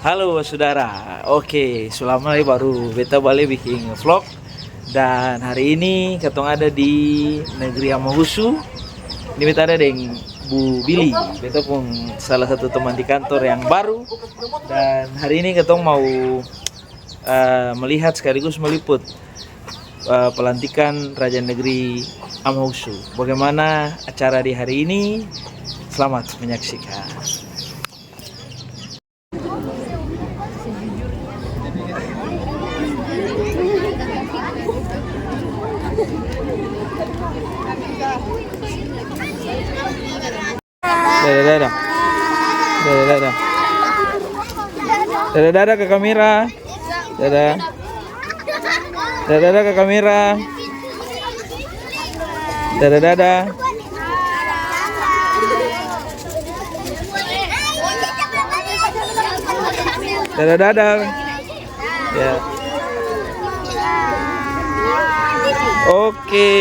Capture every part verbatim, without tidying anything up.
Halo basudara, oke, su lama lai baru beta bale biking vlog. Dan hari ini katong ada di negeri Amahusu. Ini beta ada deng Bu Billy, beta pung salah satu teman di kantor yang baru. Dan hari ini katong mau, eh, melihat sekaligus meliput, eh, pelantikan Raja Negeri Amahusu. Bagaimana acara di hari ini? Selamat menyaksikan. Dadah, dadah. Dadah, dadah. Dadah, dadah ke kamera. Dadah. Dadah, dadah ke kamera. Dadah, dadah. Dadah, dadah. Ya. Oke.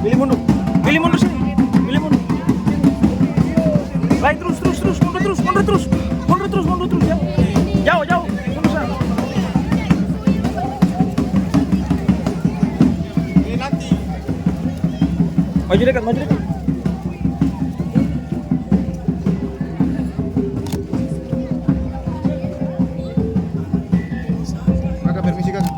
Billy mundur. Billy mundur sini. Billy mundur. Lai, terus, terus, terus. Mundur terus, mundur terus. Mundur terus, mundur terus, ya. Jauh, jauh. Mundur sana. Maju dekat, maju dekat. Kaka, permisi, Kaka.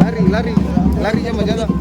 Lari, lari, lari jang bajalang.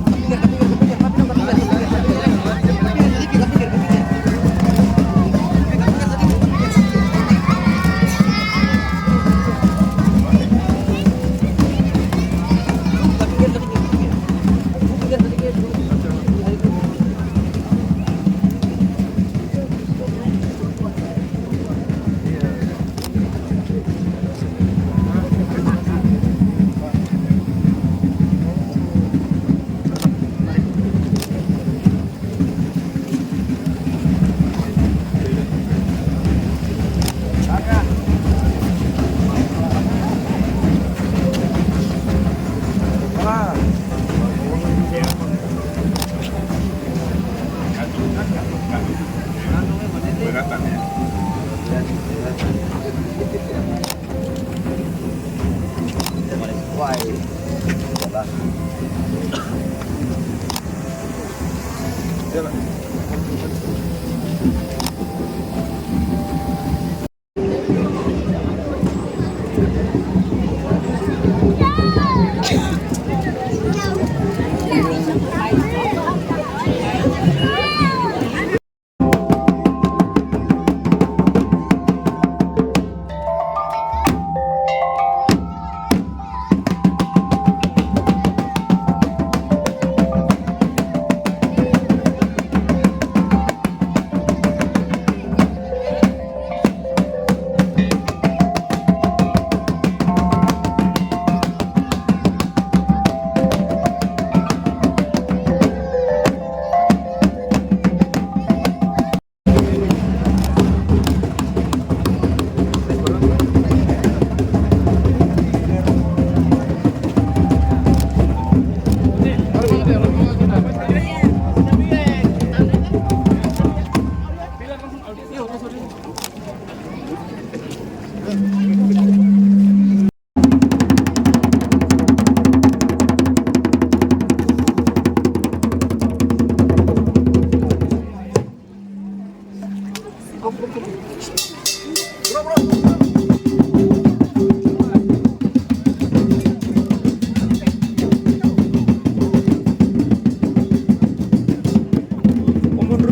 Kong mundur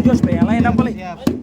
jua supaya yang lain dapa lai. Siap.